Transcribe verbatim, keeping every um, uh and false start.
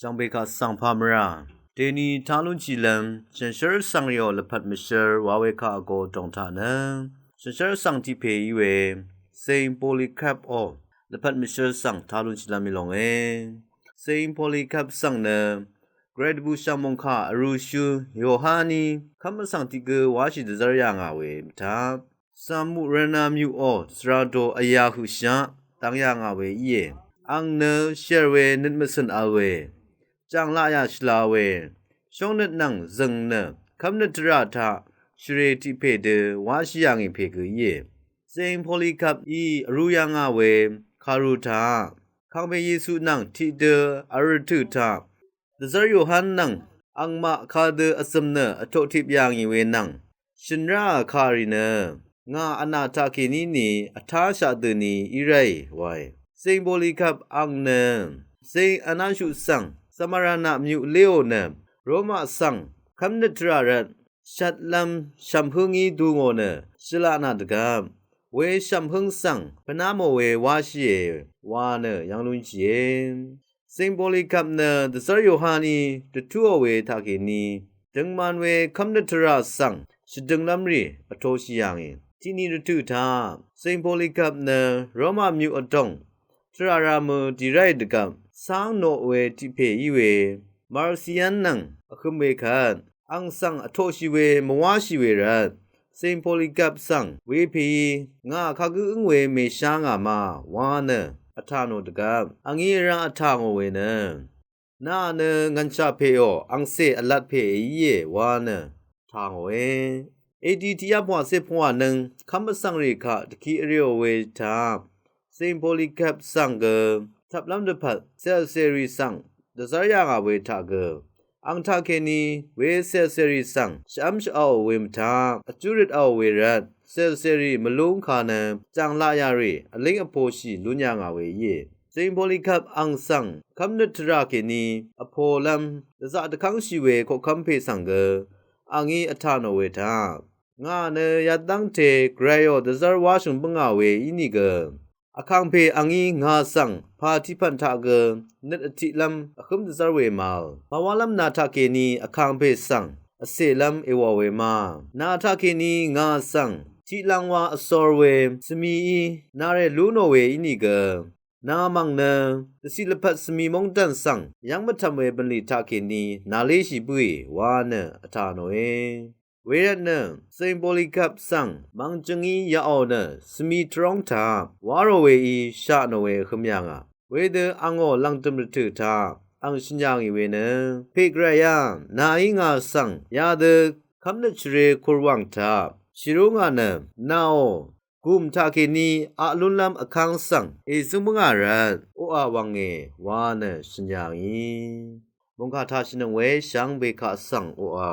Shvngbe kaq svng pà mvrà deni tá lúnshìlv́m shànshér svng rìò lvpat mvshv́r wa we kaq vgo dòng taq nø shànshér svng tiq pè í we Saint Polycarp ò lvpat mvshv́r svng tá lúnshìlv́m í lónge. Saint Polycarp svng nø gvray dvbùshv̀ng mòngkà vrūshú Yohaní kv́m vsvng tiq gø wáshì dvzv́r yà ngà we mvtaq Samurana myuqò svra do vyā høqshaq dvng yà ngà we íe. Àng nø shèr we nøt mvcø̀n vl we jàng laqyà shvla we shóngnøt nvng zø̀ng nø kv́mnøt tvrà taq shvrè tiq pè dø wáshì yà ngì pè gø íe. Saint Polycarp í vrū yà ngà we kàru taq kàngpè Yesu nvng tiqdø vrø tø̀ taq dvzv́r Yohan nvng àngmaq kadø vzø̀m nø vtoqtip yà ngì we nvng shø̀n ráà kàrì nø ngà vnà taqkèní ni vtáshaq døni í ráì wae. Saint Polycarp àng nø Saint Anashu svng Samarana myuq léò nø Roma svng kv́mnøt tvrà rvt shvtlv́m shv̀mhǿngí du ngò nø shvlaq nà dvgvp we shv̀mhǿng svng pvná mò we wáshìe wa nø yv́ng lúnshìe. Saint Polycarp nø dvzv́r Yohaní dvtúò we taqkèní døngman we kv́mnøt tvrà svng shvdønglv́m rì vtoshì yà ngì. Tiqni rvtø̀ taq Saint Polycarp nø Roma myuq vdòng tvrà rà mø dì ráì dvgvp cáng noq we tiq pè í we Marcion nvng vhøm we kvt àng svng vtoqshì we mvwáshì we rvt Saint Polycarp svng wepèí ngà kagǿ ǿng we mèshá ngà ma wa nø vtà nò dvgvp àngí vrá vtà ngò we nø nà nø ngv̀nshà pèò àngcè vlat pè íe wa nø tà ngòe. A D tiqyá pvngwà cé pvngwà nøng kv́m vsvng rì kaq dvkiq vrèò we taq Saint Polycarp svng gø tvplv́m dvpvt cèlcèrì svng dvzv́r yà ngà we taq gø àng taqkèní we cèlcèrì svng shvv́m shvv̄ò we mvtaq vjú røt v̄ò we rvt cèlcèrì mvlúngka nø jàng laqyà rì vlíng vposhì lún yà ngà we íe. Saint Polycarp àng svng kv́mnøt tvrà kèní vpolv́m dvzaq dvkv́ngshì we koqkv́m pè svng gø àngí vtà nò we taq ngà nø yadv́ngte gvrayò dvzv́r wáshø̀ng bǿngà we ínìgø vkàngpè àngí ngà svng pà tiqpv̀n taq gø nøt vtiqlv́m vhǿm dvzv́r we màvl màwálv́m nà taqkèní vkàngpè svng vcèlv́m èwà we ma nà taqkèní ngà svng tiqlangwa vsor we svmií nà rè lú nò we ínìgø nà mv̀ng nø dvciq lvpat svmi móngdàn svng yv́ng mvtv̀m we bv̀nlì taqkèní nàléshì bǿì wa nø vtà nòe. Wervt nø Saint Polycarp svng mv̀ngjøngí yaqò nø svmi tvróng taq wá rò weí shaq nò we vhø̄m yà ngà wedø àngò lv̀ngdø̀m rvtø̀ taq àng shø̀n yà ngì we nø pè gvrayá nàí ngà svng yadø kv́mnøt shvrē kùrwàng taq shìrú ngà nø nàò gùm taqkèní aq lúnlv́m vkv́ng svng èzǿng bǿngà rvt oqà wv̀nge wa nø shø̀n yà ngì. Mòngkà taq shvnøng we shvngbe kaq svng oqà